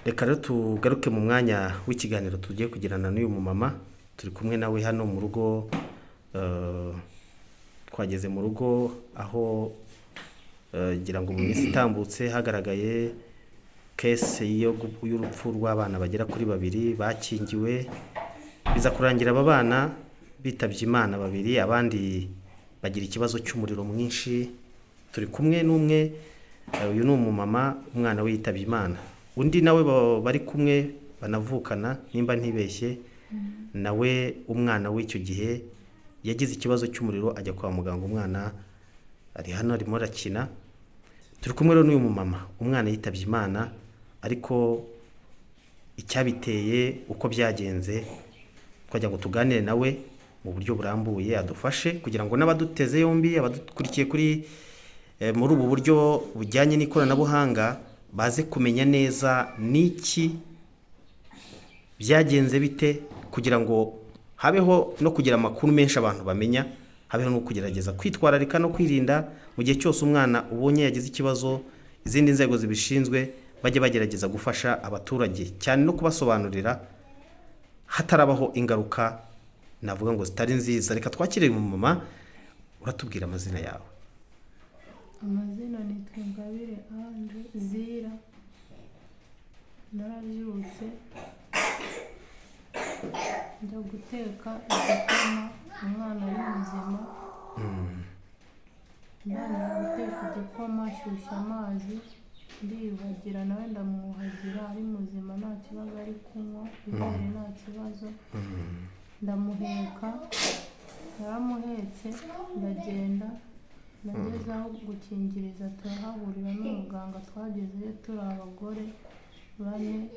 Reka rero tugaruke mu mwanya w'ikiganiro tugiye kugirana n'uyu mumama turi kumwe nawe hano mu rugo. Twageze mu rugo aho ngira ngo mu minsi itambutse hagaragaye case y'urupfu rw'abana bagera kuri babiri bakingiwe, biza kurangira aba bana bitabye Imana babiri, abandi bagira ikibazo cy'umuriro mwinshi. Turi kumwe n'umwe, uyu ni umumama umwana we yitabye Imana, undi nawe bari kumwe banavukana nimba ntibeshye, nawe umwana w'icyo gihe yagize ikibazo cy'umuriro ajya kwa muganga. Umwana ari hano arimo arakina. Turi kumwe rero n'uyu mumama umwana yitabye Imana, ariko icyabiteye, uko byagenze, twagira ngo tuganire nawe mu buryo burambuye, adufashe kugira ngo n'abaduteze yombi, abadukurikiye kuri muri ubu buryo bujyanye n'ikoranabuhanga, baze kumenya neza n'iki byagenze bite, kugira ngo habeho no kugira amakuru menshi abantu bamenya, habeho no kugerageza kwitwararika no kwirinda mu gihe cyose umwana ubonye yagize ikibazo. Izindi nzego zibishinzwe bajye bagerageza gufasha abaturage cyane no kubasobanurira hatarabaho ingaruka navuga ngo zitari nziza. Reka twakire mama, uratubwira amazina yawe. Amazina nitwa Ingabire Ange Zira. Narabyutse njya guteka igikoma, umwana ari muzima. Ndangije guteka igikoma, nshyushya amazi, ndiyuhagira, nawe ndamwuhagira ari muzima, nta kibazo, ari kunywa ibere nta kibazo. Ndamuheka, naramuhetse ndagenda. Nageze aho gukingiriza turahahurira n'umuganga. Twagezeyo turi abagore bane.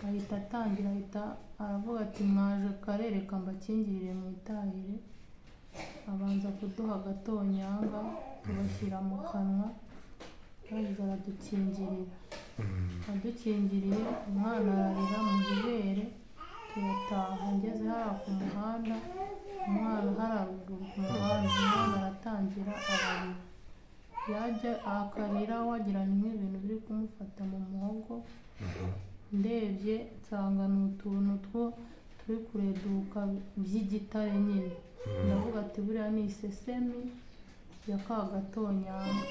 Ahita atangira, ahita aravuga ati: "Mwaje kare, reka mbakingirire mwitahire." Abanza kuduha agatonyanga tubashyira mu kanwa, yarangiza aradukingirira. Adukingiriye umwana ararira, muha ibere, turataha. Ngeze hariya ku muhanda, umwana hariya ruguru ku muhanda, umwana aratangira ararira, yajya akarira wagira ni nk'ibintu biri kumufata mu muhogo. Ndebye nsanga ni utuntu two turi kureduka by'igitare nyine. Ndavuga ati: "Buriya ni isesemi ya ka gatonyanga."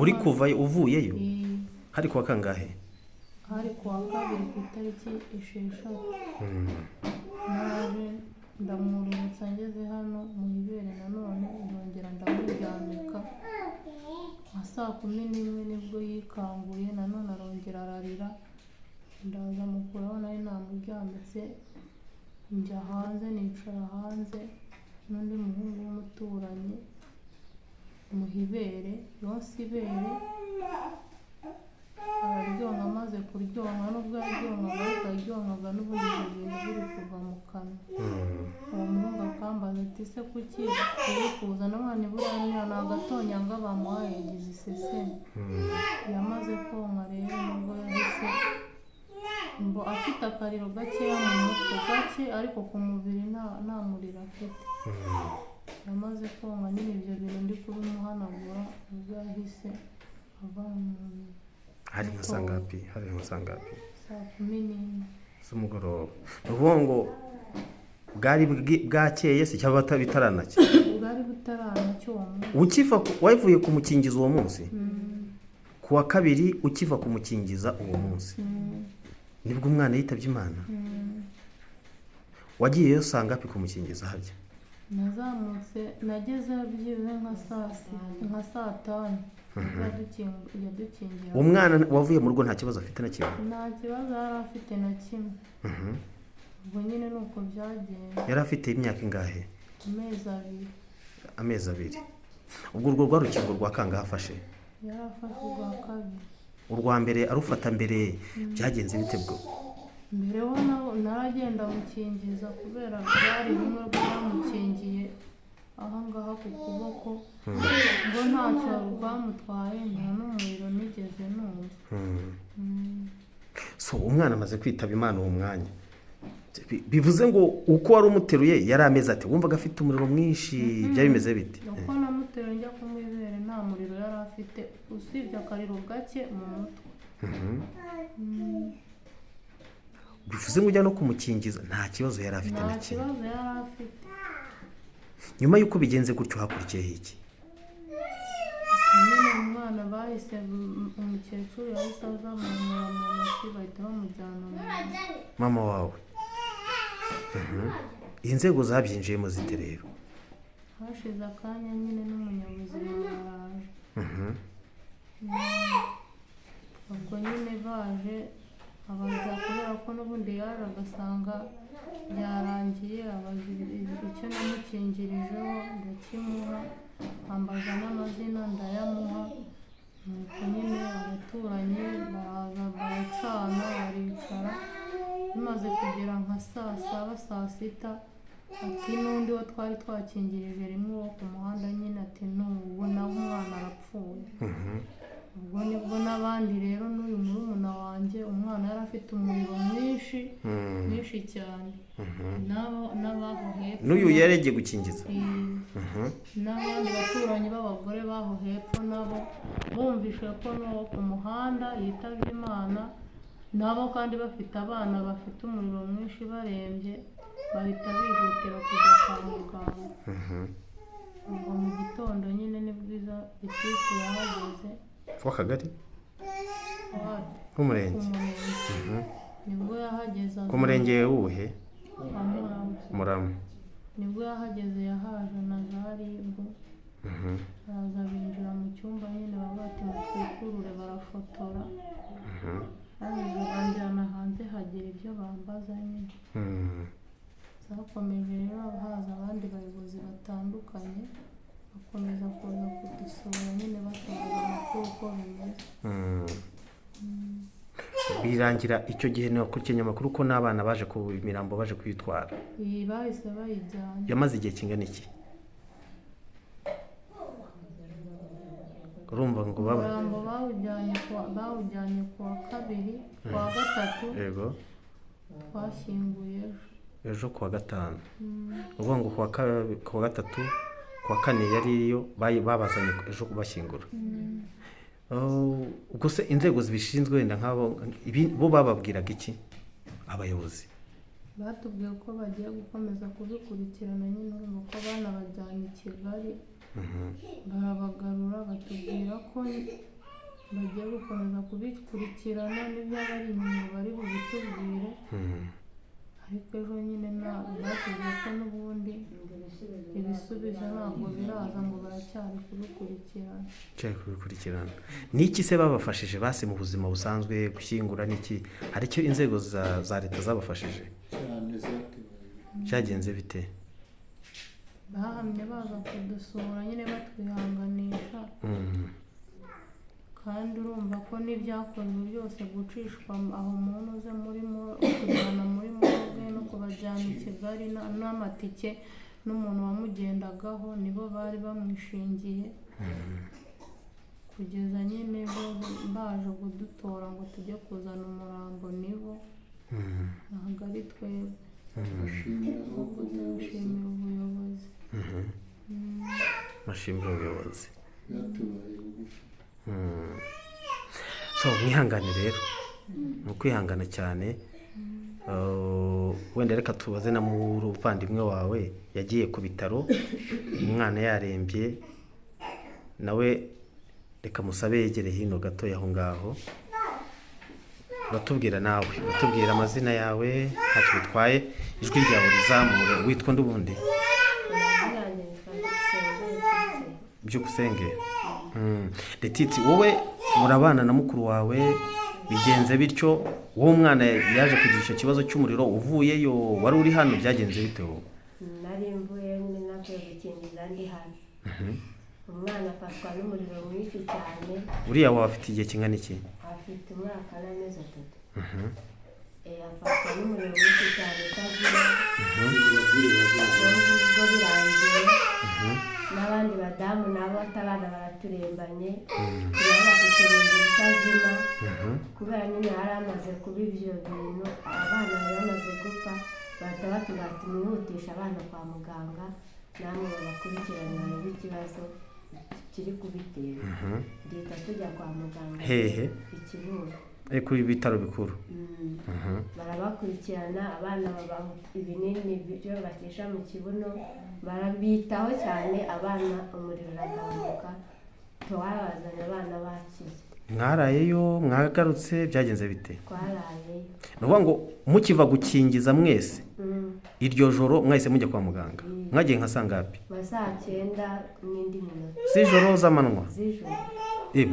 Uri kuva uvuyeyo? Iyi. Hari kuwa kangahe? Hari ku wa kabiri ku itariki 6. Naje ndamwururutsa, ngeze hano mu ibere nanone ndongera ndamuryamika. Nka saa 11 nibwo yikanguye, nanone arongera ararira, ndaza mukuraho nari namuryamitse, njya hanze nicara hanze n'undi muhungu w'umuturanyi, muha ibere, yonsa ibere araryonka. Amaze kuryonka, nubwo yaryonkaga ariko yaryonkaga n'ubundi ibyo bintu biri kuva mu kanwa. Uwo muhungu akambaza ati: "Se kuki uri kuza none? Buriya ni agatonyanga bamuhaye, yagize isesemi." Yamaze konka rero nubwo yahise mbo afite akariro gakeya mu mutwe gake, ariko ku mubiri nta muriro afite. Yamaze konka nyine ibyo bintu ndi kubimuhanagura, ubwo yahise ava mu mubiri. Hari nka saa ngapi? Hari nka saa ngapi? Saa 11. Z'umugoroba. Ni ukuvuga ngo bwari bwakeye se cyangwa bitaranacya? Bwari butaranacya uwo munsi. Ukiva wavuye kumukingiza uwo munsi ku wa kabiri, ukiva kumukingiza uwo munsi nibwo umwana yitabye Imana? Wagiyeyo saa ngapi kumukingiza harya? Nazamutse, nagezeyo byibuze nka saa nka saa 5 nibwo yadukingira. Uwo mwana wavuye mu rugo nta kibazo afite na kimwe? Nta kibazo yari afite na kimwe. Ubwo nyine ni uko byagenze. Yari afite imyaka ingahe? Amezi 2. Amezi 2. Ubwo urwo rwa rukingo rwa kangahe afashe? Yari afashe urwa kabiri. Urwa mbere arufata mbere byagenze bite bwo? Mbere ho naragenda mukingiza, kubera byari rumwe rwamukingiye ahangaha ku kuboko, ngo ntacyo rwamutwaye, nta n'umuriro nigeze numva. So umwana amaze kwitaba Imana uwo mwanya, bivuze ngo uko wari umuteruye yari ameze ati? Wumvaga afite umuriro mwinshi? Byari bimeze bite? Uko namuteruye njya kumuha ibere nta muriro yari afite, usibye akariro gake mu mutwe. Bivuze ngo ujya no kumukingiza nta kibazo yari afite Nta na kimwe? kibazo yari afite. Nyuma y'uko bigenze gutyo, hakurikiyeho iki? Nyine umwana bahise, umukecuru yahise azamura mu ntoki, bahita bamujyana mu nzu. Mama wawe. Inzego zabyinjiyemo zite rero? Hashize akanya nyine n'umunyabuzima baraje. Ubwo nyine baje abaza, kubera ko n'ubundi yaje agasanga byarangiye, abaza icyo namukingirijeho, ndakimuha, ambaza n'amazina ndayamuha. Nuko nyine abaturanyi baraza, baracana, baricara. Bimaze kugera nka saa 7, saa 6, ati n'undi wo twari twakingirije rimwe wo ku muhanda nyine, ati n'ubu nawe umwana arapfuye. Ubwo nibwo n'abandi rero, n'uyu murumuna wanjye, umwana yari afite umuriro mwinshi, mwinshi cyane, n'abaho hepfo. N'uyu yari yagiye gukingiza? N'abandi baturanyi b'abagore b'aho hepfo nabo bumvishe ko n'uwo ku muhanda yitabye Imana, nabo kandi bafite abana bafite umuriro mwinshi barembye, bahita bihutira kujya kwa muganga. Ubwo mu gitondo nyine ni bwiza gitifu yahageze. W'akagari? Wapi? W'umurenge? Ku murenge nibwo yahageze. Ku murenge wuhe? Wa Murama. Murama. Nibwo yahageze, yahaje na za RIB. Baraza binjira mu cyumba nyine, baba bati mutwikurure, barafotora. Barangije banjyana hanze, hagira ibyo bambaza nyine. Zakomeje rero haza abandi bayobozi batandukanye, bakomeza kuza kudusura nyine, batubaza amakuru uko bimeze. Birangira icyo gihe nakurikiranye amakuru ko n'abana baje ku imirambo baje kuyitwara. Iyi bahise bayijyana. Yamaze igihe kingana iki? Urumva ngo baba Umurambo bawujyanye ku wa kabiri, ku wa gatatu. Yego. Twashyinguye ejo. Ejo ku wa gatanu. Ni ukuvuga ngo ku wa gatatu, ku wa kane yari iyo babazanye, ejo kubashyingura. Oh, ubwo se inzego zibishinzwe wenda nk'abo bo bababwiraga iki abayobozi? Batubwiye ko bagiye gukomeza kubikurikirana nyine. Urumva ko banabajyanye i Kigali, barabagarura, batubwira ko bagiye gukomeza kubikurikirana, n'ibyaba ari inyuma bari bubitubwire. Ariko ejo nyine batubwiye ko n'ubundi ibisubizo ntabwo biraza, ngo baracyari kubikurikirana. Cyari kubikurikirana. Ni iki se babafashije basi mu buzima busanzwe, gushyingura n'iki? Hari icyo inzego za leta zabafashije? Cyane, zatubaye. Byagenze bite? Bahamye baza kudusura nyine, batwihanganisha. Kandi urumva ko n'ibyakozwe byose, gucishwa aho muntu uze muri kujyana muri morgue no kubajyana i Kigali n'amatike n'umuntu wamugendagaho, nibo bari bamwishingiye, kugeza nyine bo baje kudutora ngo tujye kuzana umurambo, nibo, ntabwo ari twebwe. Bashimira ahubwo Ahubwo ubuyobozi. turashimira ubuyobozi. Bashimira ubuyobozi. Bwatubaye bugufi. So mwihangane rero, ni ukwihangana cyane. Wenda reka tubaze na muvandimwe wawe yagiye ku bitaro umwana yarembye, nawe reka musabe yegere hino gato aho ngaho. Uratubwira nawe, uratubwira amazina yawe, ntacyo bitwaye, ijwi ryawe rizamure. Witwa nde ubundi? Amazina yanjye nitwa Byukusenge Letitse. Byukusenge Letitsi, wowe murabana na mukuru wawe, bigenze bityo, wowe umwana yaje kugira icyo kibazo cy'umuriro uvuyeyo, wari uri hano, byagenze bite wowe? Nari mvuye nyine, navuye gukingiza ndi hano, umwana afatwa n'umuriro mwinshi cyane. Uriya wawe afite igihe kingana iki? Afite umwaka n'amezi 3. Afatwa n'umuriro mwinshi cyane utazima. Ubwo ngubwo birangiye, n'abandi badamu nabo abana baraturembanye, nabo bafite umuriro utazima, kubera nyine hari hamaze kuba ibyo bintu, abana bari bamaze gupfa, bahita batubwira ati mwihutishe abana kwa muganga, namwe babakurikirane barebe ikibazo kiri kubitera. Duhita tujya kwa muganga. Hehe? I Kibungo. Kuri bitaro bikuru. Barabakurikirana, abana babaha ibinini byo bakesha mu kibuno, barabitaho cyane abana, umuriro uragabanuka, twabazanye abana bakize. Mwarayeyo, mwagarutse, byagenze bite? Twarayeyo. Ni ukuvuga ngo mukiva gukingiza mwese, iryo joro mwahise mujya kwa muganga? Mwagiye nka sangapi? Nka saa 9 n'indi minota. Z'ijoro, z'amanywa? Z'ijoro.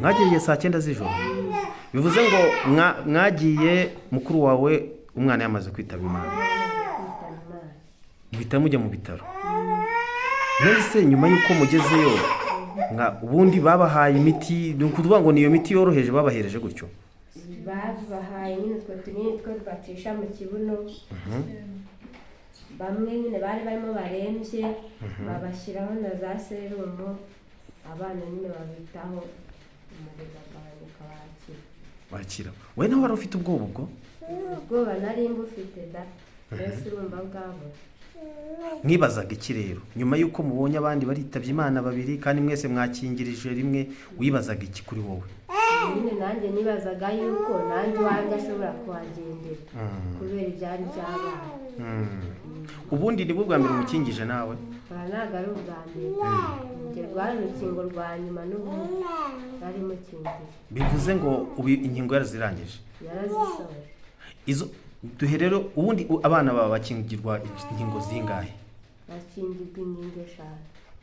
Mwagiye saa 9 z'ijoro, bivuze ngo mwagiye mukuru wawe umwana yamaze kwitaba Imana? Kwitaba Imana. Muhita mujya mu bitaro. None se nyuma y'uko mugezeyo, ubundi babahaye imiti? Ni ukuvuga ngo niyo miti yoroheje babahereje gutyo? Babahaye nyine utwo tunini two bacisha mu kibuno. Bamwe nyine bari barimo barembye, babashyiraho na za serumu, abana nyine babitaho, umuriro uragabanuka, barakira. Bakira. Wowe nawe wari ufite ubwoba ubwo? Ubwoba nari mbufite da, mbese urumva bwabo. Mwibazaga iki rero nyuma y'uko mubonye abandi baritabye Imana babiri, kandi mwese mwakingirije rimwe? Wibazaga iki kuri wowe? Nyine nanjye nibazaga yuko nanjye iwanjye ashobora kuhagendera kubera ibyari byabaye. Ubundi nibwo bwa mbere umukingije nawe? Aha ntabwo ari ubwa mbere, njye rwari urukingo rwa nyuma n'ubundi nari mukingiye. Bivuze ngo ubu inkingo yarazirangije? Yarazisoje. Izo duhe rero, ubundi abana baba bakingirwa inkingo zingahe? Bakingirwa inkingo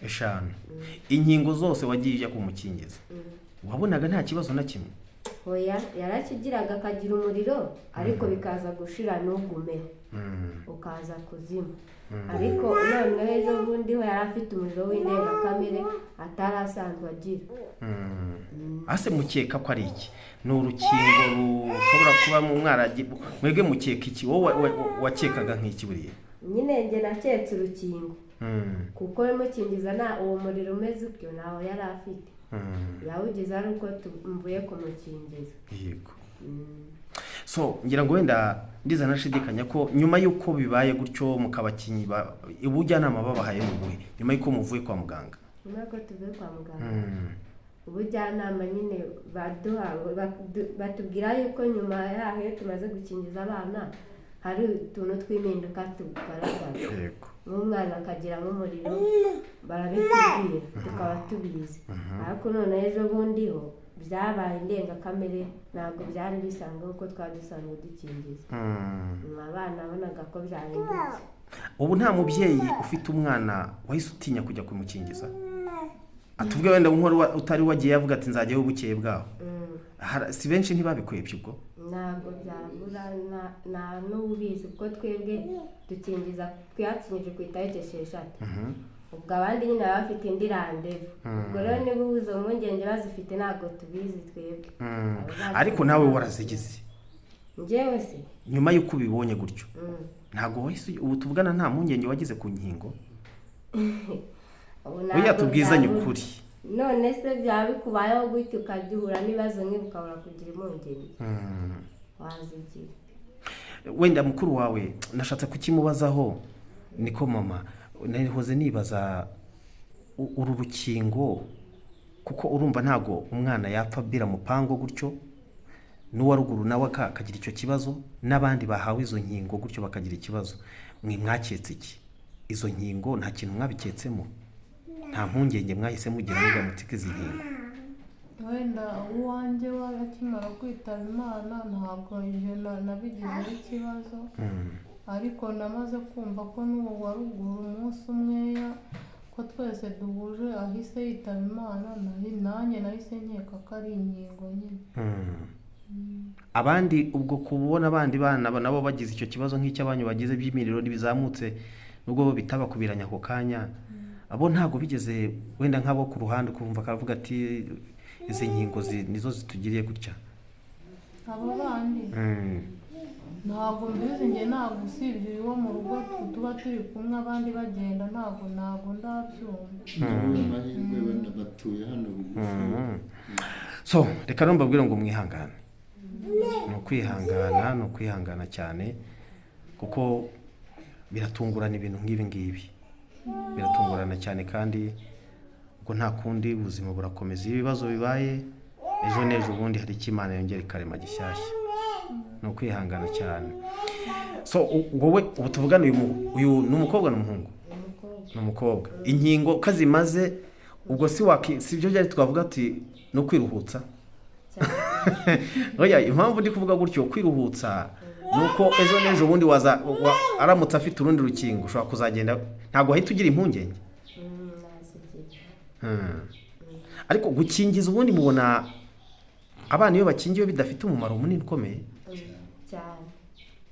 5. 5. Inkingo zose wagiye ujya kumukingiza, wabonaga nta kibazo na kimwe? Oya, yarakigiraga akagira umuriro, ariko bikaza gushira ntugumeho, ukaza kuzima. Ariko noneho ejo bundi ho yari afite umuriro w'indengakamere atari asanzwe agira. Ase mukeka ko ari iki? Ni urukingo rushobora kuba mwebwe mukeka iki? Wowe wakekaga nk'iki buriya? Nyine njye naketse urukingo, kuko mukingiza nta uwo muriro umeze utyo ntawo yari afite. Yawugize ari uko mvuye kumukingiza. Yego. So ngira ngo wenda ndiza nashidikanya ko nyuma y'uko bibaye gutyo mukabakinyi, ubujyanama babahaye mu buhe nyuma y'uko muvuye kwa muganga? Nyuma y'uko tuvuye kwa muganga, ubujyanama nyine baduha, batubwira yuko nyuma yaho iyo tumaze gukingiza abana hari utuntu tw'impinduka tugaragara. Nk'umwana akagira nk'umuriro, barabitubwira tukaba tubizi. Ariko noneho ejo bundi ho byabaye indengakamere, ntabwo byari bisanzwe kuko twari dusanzwe dukingiza. Abana bonaga ko byahindutse. Ubu nta mubyeyi ufite umwana wahise utinya kujya kumukingiza, atubwe wenda nk'uwari utari wagiye avuga ati nzajyayo bukeye bwaho? Si benshi ntibabikwebye ubwo? Ntabwo byabura, nta n'ubizi, kuko twebwe dukingiza twakingije ku itariki 6, ubwo abandi nyine baba bafite indi randevu. Ubwo rero niba izo mpungenge bazifite ntabwo tubizi twebwe. Ariko nawe warazigize? Njyewe se? Nyuma y'uko ubibonye gutyo, ntabwo wahise, ubu tuvugana nta mpungenge wagize ku nkingo? Ubu Oya, ntabwo tubwizanye byabura. ukuri. None se byaba bikubayeho gutyo ukajya uhura n'ibibazo nk'ibi ukabura kugira impungenge? Wazigira. Wenda mukuru wawe nashatse kukimubazaho, niko mama, nahoze nibaza uru rukingo, kuko urumva ntago umwana yapfa biramupango gutyo, n'uwa ruguru nawe akagira icyo kibazo, n'abandi bahawe izo nkingo gutyo bakagira ikibazo. Mwe mwaketse iki? Izo nkingo nta kintu mwabiketsemo? Nta mpungenge mwahise mugira niba mutika izi nkingo? Wenda uwanjye akimara kwitaba Imana ntabwo ibyo nabigizeho ikibazo, ariko namaze kumva ko n'uwo wa ruguru umunsi umweya ko twese duhuje ahise yitaba Imana, nanjye nahise nkeka ko ari inkingo nyine. Abandi ubwo kubona abandi bana nabo bagize icyo kibazo nk'icy'abanyu bagize by'imiriro ntibizamutse, nubwo bo bitabakubiranya ako kanya, abo ntabwo bigeze wenda nk'abo ku ruhande kumva akavuga ati izi nkingo nizo zitugiriye gutya? Abo bandi ntabwo mbizi njye, ntabwo usibye uyu wo mu rugo tuba turi kumwe, abandi bagenda ntabwo ndabyumva. Ndabona amahirwe wenda batuye hano bugufi. So reka rero mbabwire ngo mwihangane, ni ukwihangana, ni ukwihangana cyane, kuko biratungurana, ibintu nk'ibi ngibi biratungurana cyane, kandi ubwo nta kundi ubuzima burakomeza. Iyo ibibazo bibaye, ejo n'ejo bundi hari icyo Imana yongera ikarema gishyashya. Ni ukwihangana cyane. So wowe ubu tuvugana, uyu ni umukobwa, ni umuhungu? Umukobwa. Ni umukobwa. Inkingo uko zimaze, ubwo si waki, si byo byari twavuga ati ni ukwiruhutsa? Cyane. Oya, impamvu ndi kuvuga gutyo kwiruhutsa ni uko ejo n'ejo bundi waza aramutse afite urundi rukingo ushobora kuzagenda, ntabwo wahita ugira impungenge. Nazigira. Ariko gukingiza, ubundi mubona abana iyo bakingiwe bidafite umumaro munini ukomeye? Cyane.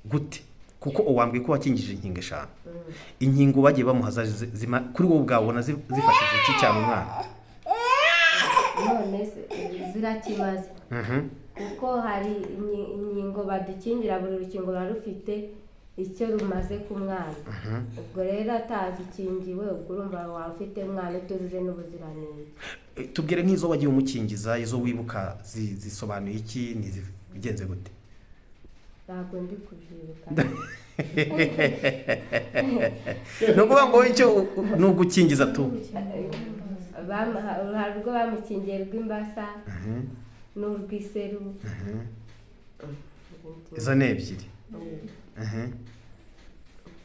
Gute? Kuko uwambwiye ko wakingije inkingo eshanu, inkingo bagiye bamuha kuri wowe ubwawe ubona zifashije iki cyane umwana? None se zirakimaze, kuko hari inkingo badukingira, buri rukingo ruba rufite icyo rumaze ku mwana. Ubwo rero atazikingiwe, ubwo urumva waba ufite umwana utujuje n'ubuziranenge. Tubwire nk'izo wagiye umukingiza, izo wibuka, zisobanuye iki, bigenze gute? Ntabwo ndi kubyibuka. Ni ukuvuga ngo icyo ni ugukingiza tu? Hari urwo bamukingiye rw'imbasa n'urw'iseru. Izo ni ebyiri.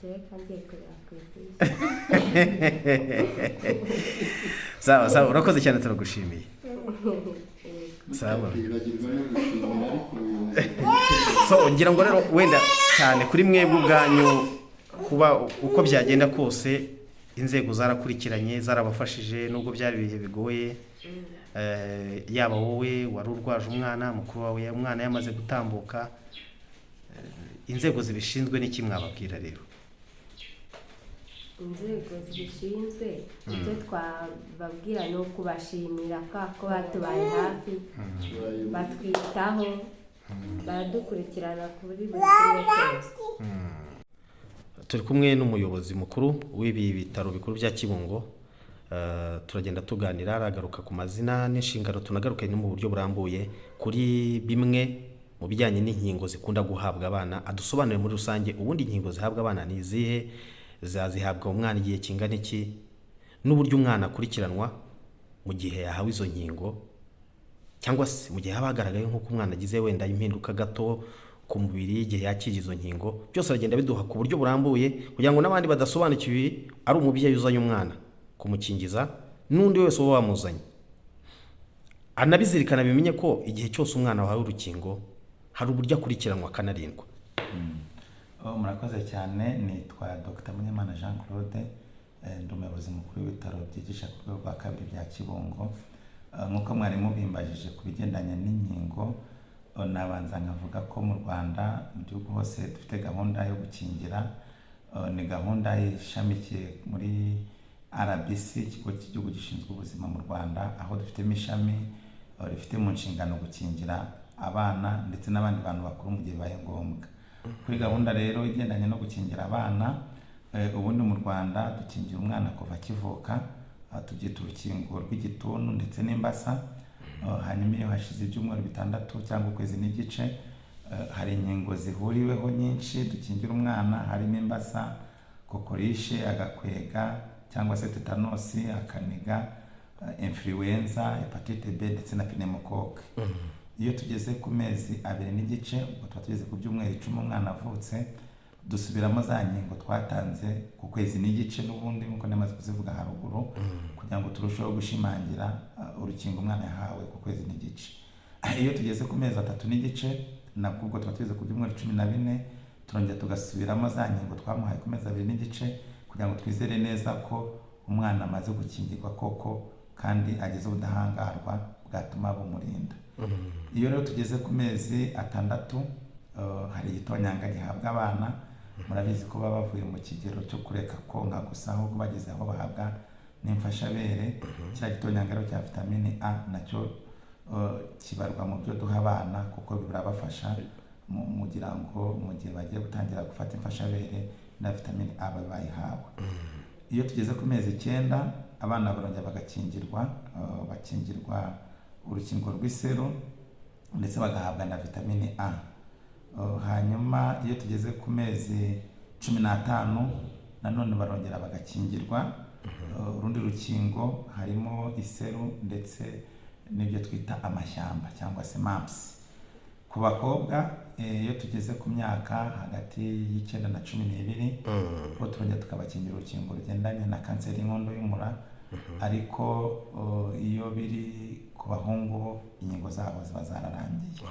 Reka ngiye kureba ku idirishya. Sawa sawa, urakoze cyane, turagushimiye. Sawa. Kwibagirwa no gushimira ariko ubuyobozi. So ngira ngo rero wenda cyane kuri mwebwe ubwanyu, kuba uko byagenda kose inzego zarakurikiranye, zarabafashije nubwo byari ibihe bigoye. Yaba wowe wari urwaje umwana, mukuru wawe umwana yamaze gutambuka, inzego zibishinzwe n'iki mwababwira rero? Inzego zibishinzwe, icyo twababwira ni ukubashimira ko batubaye hafi, batwitaho, baradukurikirana kuri buri kimwe cyose. Turi kumwe n'umuyobozi mukuru w'ibi bitaro bikuru bya Kibungo. Turagenda tuganira, aragaruka ku mazina n'inshingano, tunagaruke no mu buryo burambuye kuri bimwe mu bijyanye n'inkingo zikunda guhabwa abana, adusobanurire muri rusange ubundi inkingo zihabwa abana ni izihe, zazihabwa umwana igihe kingana iki, n'uburyo umwana akurikiranwa mu gihe yahawe izo nkingo, cyangwa se mu gihe haba hagaragaye nk'uko umwana agize wenda impinduka gato ku mubiri igihe yakira izo nkingo. Byose aragenda biduha ku buryo burambuye kugira ngo n'abandi badasobanukiwe, ari umubyeyi uzanye umwana kumukingiza n'undi wese uba wamuzanye anabizirikana, bimenye ko igihe cyose umwana wahawe urukingo hari uburyo akurikiranwa akanarindwa. Oh, murakoze cyane. Nitwa Dr Munyemana Jean Claude, ndi umuyobozi mukuru w'ibitaro byigisha ku rwego rwa kabiri bya Kibungo. Nk'uko mwari mubimbajije ku bigendanye n'inkingo, nabanza nkavuga ko mu Rwanda, mu gihugu hose, dufite gahunda yo gukingira. Ni gahunda ishamikiye muri RBC, ikigo cy'igihugu gishinzwe ubuzima mu Rwanda, aho dufitemo ishami rifite mu nshingano gukingira abana ndetse n'abandi bantu bakuru mu gihe bibaye ngombwa. Kuri gahunda rero igendanye no gukingira abana, ubundi mu Rwanda dukingira umwana kuva akivuka, tubyita urukingo rw'igituntu ndetse n'imbasa. Hanyuma iyo hashize ibyumweru 6 cyangwa ukwezi n'igice, hari inkingo zihuriweho nyinshi dukingira umwana, harimo imbasa, kokorishe, agakwega cyangwa se tetanosi, akaniga, influenza, hepatite B ndetse na pneumocoque. Iyo tugeze ku mezi 2 n'igice, ubwo tuba tugeze ku byumweru 10 umwana avutse, dusubiramo za nkingo twatanze ku kwezi n'igice n'ubundi nk'uko namaze kuzivuga haruguru, kugira ngo turusheho gushimangira urukingo umwana yahawe ku kwezi n'igice. Iyo tugeze ku mezi 3 n'igice, nabwo ubwo tuba tugeze ku byumweru 14, turongera tugasubiramo za nkingo twamuhaye ku mezi 2 n'igice, kugira ngo twizere neza ko umwana amaze gukingirwa koko kandi agize ubudahangarwa bwatuma bumurinda. Iyo rero tugeze ku mezi 6, hari igitonyanga gihabwa abana. Murabizi ko baba bavuye mu kigero cyo kureka konka gusa, ahubwo bageze aho bahabwa n'imfashabere. Kiriya gitonyanga rero cya vitamine A nacyo kibarwa mu byo duha abana, kuko birabafasha mugira ngo mu gihe bagiye gutangira gufata imfashabere na vitamine A babe bayihawe. Iyo tugeze ku mezi 9, abana barongera bagakingirwa, bakingirwa urukingo rw'iseru ndetse bagahabwa na vitamine A. Hanyuma iyo tugeze ku mezi 15, nanone barongera bagakingirwa urundi rukingo, harimo iseru ndetse n'ibyo twita amashyamba cyangwa se mumps. Ku bakobwa iyo tugeze ku myaka hagati y'9 na 12, bo turongera tukabakingira urukingo rugendanye na kanseri y'inkondo y'umura. Ariko iyo biri ku bahungu, bo inkingo zabo ziba zararangiye.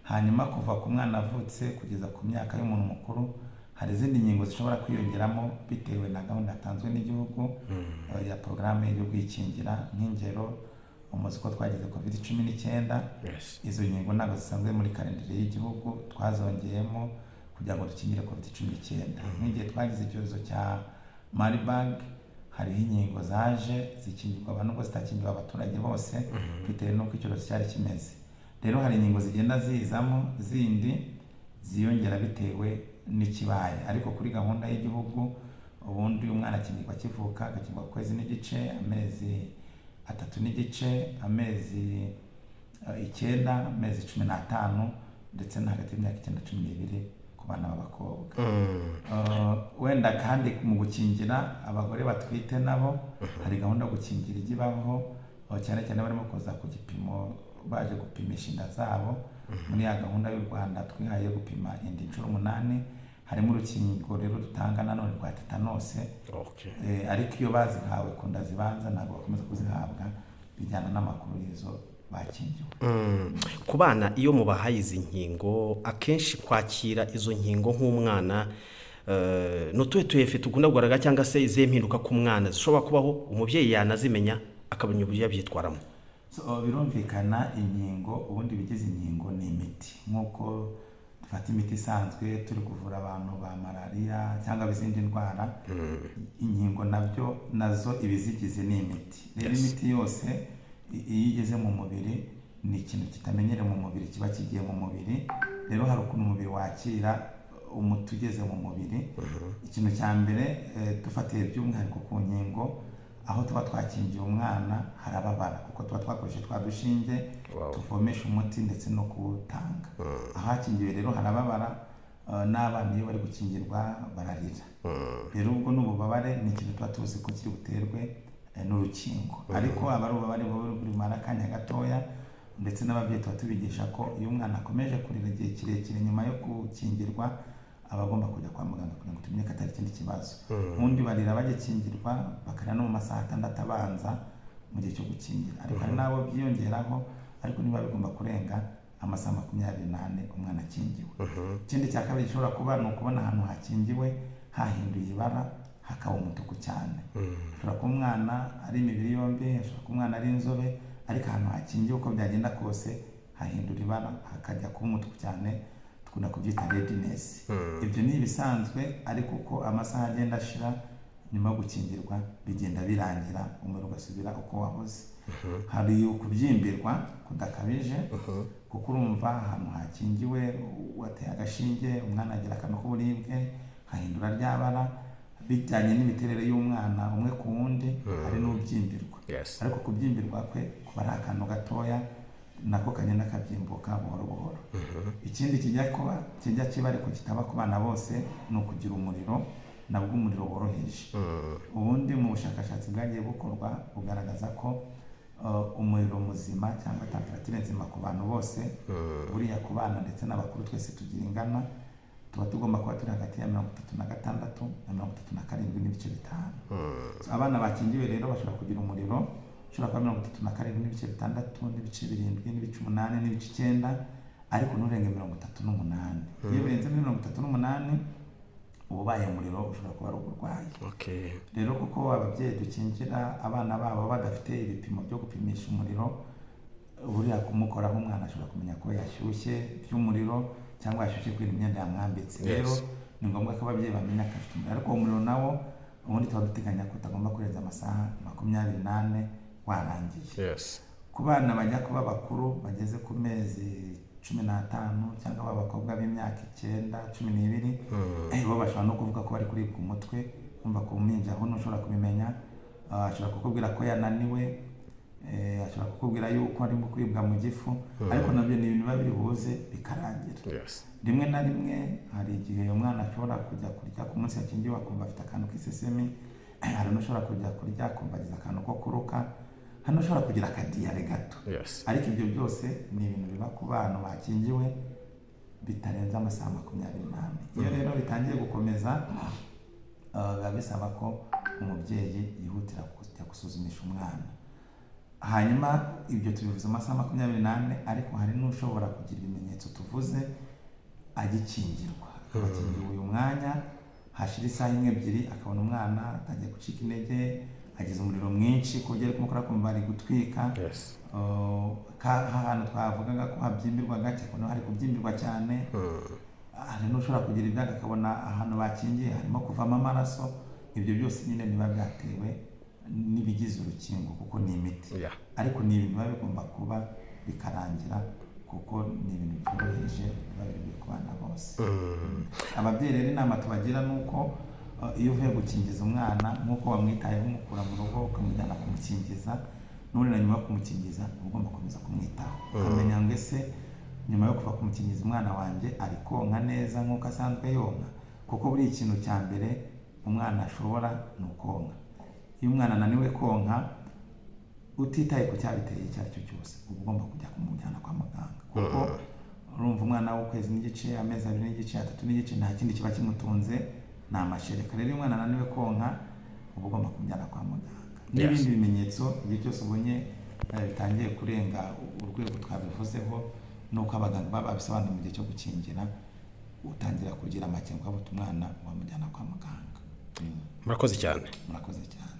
Hanyuma kuva ku mwana avutse kugeza ku myaka y'umuntu mukuru, hari izindi nkingo zishobora kwiyongeramo bitewe na gahunda yatanzwe n'igihugu, ya porogaramu yo kwikingira. Nk'ingero, umuzi ko twagize COVID-19. Izo nkingo ntabwo zisanzwe muri calendrier y'igihugu, twazongeyemo kugira ngo dukingire COVID-19. Nk'igihe twagize icyorezo cya Marburg, hariho inkingo zaje zikingirwa abantu, nubwo zitakingiwe abaturage bose bitewe n'uko icyorezo cyari kimeze. Rero hari inkingo zigenda zizamo zindi ziyongera bitewe n'ikibaye. Ariko kuri gahunda y'igihugu, ubundi umwana akingirwa akivuka, agakingirwa ku kwezi n'igice, amezi 3 n'igice, amezi 9, amezi 15, ndetse na hagati y'imyaka 9 12 ku bana b'abakobwa. Wenda kandi mu gukingira abagore batwite nabo, hari gahunda yo gukingira ijya ibaho, cyane cyane barimo kuza ku gipimo baje gupimisha inda zabo. Muri ya gahunda y'u Rwanda twihaye yo gupima inda inshuro 8, harimo urukingo rero dutanga nanone rwa tetanose. Ariko iyo bazihawe ku nda zibanza, ntabwo bakomeza kuzihabwa, bijyana n'amakuru y'izo bakingiwe. Ku bana, iyo mubahaye izi nkingo, akenshi kwakira izo nkingo nk'umwana, ni utuhe tu effets tugunda kugaragara, cyangwa se izihe mpinduka ku mwana zishobora kubaho, umubyeyi yanazimenya akamenya uburyo yabyitwaramo? So, birumvikana, inkingo, ubundi ibigize inkingo ni imiti. Nk'uko dufata imiti isanzwe turi kuvura abantu ba malariya cyangwa izindi ndwara, inkingo nabyo nazo ibizigize ni imiti. Rero imiti yose iyo igeze mu mubiri, ni ikintu kitamenyere mu mubiri, kiba kigiye mu mubiri. Rero hari ukuntu umubiri wakira umuti ugeze mu mubiri. Ikintu cya mbere, dufatiye by'umwihariko ku nkingo, aho tuba twakingiye umwana harababara, kuko tuba twakoresheje twa dushinge tuvomesha umuti ndetse no kuwutanga. Ahakingiwe rero harababara, n'abana iyo bari gukingirwa bararira. Rero ubwo ni ububabare, ni ikintu tuba tuzi ko kiri buterwe n'urukingo, ariko aba ari ububabare buba bumara akanya gatoya. Ndetse n'ababyeyi tuba tubigisha ko iyo umwana akomeje kurira igihe kirekire nyuma yo gukingirwa, aba agomba kujya kwa muganga kugira ngo tumenye ko atari ikindi kibazo. Ubundi barira bagikingirwa, bakarira no mu masaha 6 abanza mu gihe cyo gukingira, ariko hari n'abo byiyongeraho, ariko niba bigomba kurenga amasaha 24 umwana akingiwe. Ikindi cya kabiri gishobora kuba ni ukubona ahantu hakingiwe hahinduye ibara, hakaba umutuku cyane. Ashobora kuba umwana ari imibiri yombi, ashobora kuba umwana ari inzobe, ariko ahantu hakingiwe, uko byagenda kose hahindura ibara hakajya kuba umutuku cyane, dukunda kubyita redness. Ibyo ni ibisanzwe, ariko uko amasaha agenda ashira nyuma yo gukingirwa, bigenda birangira, umubiri ugasubira uko wahoze. Hari ukubyimbirwa kudakabije, kuko urumva ahantu hakingiwe, wateye agashinge umwana agira akantu k'uburibwe, hahindura rya bara bijyanye n'imiterere y'umwana umwe ku wundi. Hari n'ubyimbirwa, ariko kubyimbirwa kwe kuba ari akantu gatoya, nako kagenda kabyimbuka buhoro buhoro. Ikindi kijya kuba, kijya kiba ariko kitaba ku bana bose, ni ukugira umuriro, nabwo umuriro woroheje. Ubundi mu bushakashatsi bwagiye bukorwa bugaragaza ko umuriro muzima cyangwa température nzima ku bantu bose, buriya ku bana ndetse n'abakuru twese tugira ingana, tuba tugomba kuba turi hagati ya 36 na 37.5. So, abana bakingiwe rero bashobora kugira umuriro ushobora kuba 37.6, n'ibice 7, n'ibice 8, n'ibice 9, ariko nturenge 38. Iyo birenze muri 38, uba ubaye umuriro ushobora kuba ari uburwayi. Rero kuko ababyeyi dukingira abana babo badafite ibipimo byo gupimisha umuriro, buriya kumukoraho umwana ashobora kumenya ko yashyushye by'umuriro cyangwa yashyushye kubera imyenda yamwambitse. Rero ni ngombwa ko ababyeyi bamenya ko afite umuriro, ariko uwo muriro nawo ubundi tuba duteganya ko utagomba kurenza amasaha 24 warangiye. Ku bana bajya kuba bakuru, bageze ku mezi 15, cyangwa abakobwa b'imyaka 9, 12, bo bashobora no kuvuga ko bari kuribwa umutwe. Kumva ku mpinja aho ntushobora kubimenya. Ashobora kukubwira ko yananiwe, ashobora kukubwira yuko arimo kuribwa mu gifu, ariko nabyo ni ibintu biba biri buze bikarangira. Rimwe na rimwe hari igihe umwana ashobora kujya kurya ku munsi yakingiwe akumva afite akantu k'isesemi, hari n'ushobora kujya kurya akumva agize akantu ko kuruka, hari n'ushobora kugira aka diarrhée gato. Ariko ibyo byose ni ibintu biba ku bana bakingiwe. bitarenze amasaha 24. Iyo rero bitangiye gukomeza, biba bisaba ko umubyeyi yihutira kujya gusuzumisha umwana. Hanyuma ibyo tubivuze amasaha 24, ariko hari n'ushobora kugira ibimenyetso tuvuze agikingirwa, akaba akingiwe uyu mwanya, hashira isaha imwe, ebyiri, akabona umwana atangiye gucika intege, agize umuriro mwinshi ku buryo ari kumukora akumva ari gutwika. Ahantu twavugaga ko habyimbirwa gake, akabona hari kubyimbirwa cyane. Hari n'ushobora kugira ibyago akabona ahantu bakingiye harimo kuvamo amaraso. Ibyo byose nyine biba byatewe n'ibigize urukingo, kuko ni imiti. Ariko ni ibintu biba bigomba kuba bikarangira, kuko ni ibintu byoroheje biba biri ku bana bose. Ababyeyi rero, inama tubagira ni uko iyo uvuye gukingiza umwana, nk'uko wamwitayeho umukura mu rugo ukamujyana kumukingiza, n'ubundi na nyuma yo kumukingiza uba ugomba gukomeza kumwitaho, ukamenya ngo ese nyuma yo kuva kumukingiza umwana wanjye ari konka neza nk'uko asanzwe yonka? Kuko buri ikintu cya mbere umwana ashobora ni ukonka. Iyo umwana ananiwe konka, utitaye ku cyabiteye icyo ari cyo cyose, uba ugomba kujya kumujyana kwa muganga, kuko urumva umwana w'ukwezi n'igice, amezi 2 n'igice, 3 n'igice, nta kindi kiba kimutunze, ni amashereka. Rero iyo umwana ananiwe konka, uba ugomba kumujyana kwa muganga. N'ibindi bimenyetso igihe cyose ubonye bitangiye kurenga urwego twabivuzeho, nuko abaganga baba babisobanuye mu gihe cyo gukingira, utangira kugira amakenga ukavuga uti umwana wamujyana kwa muganga. Murakoze cyane. Murakoze cyane.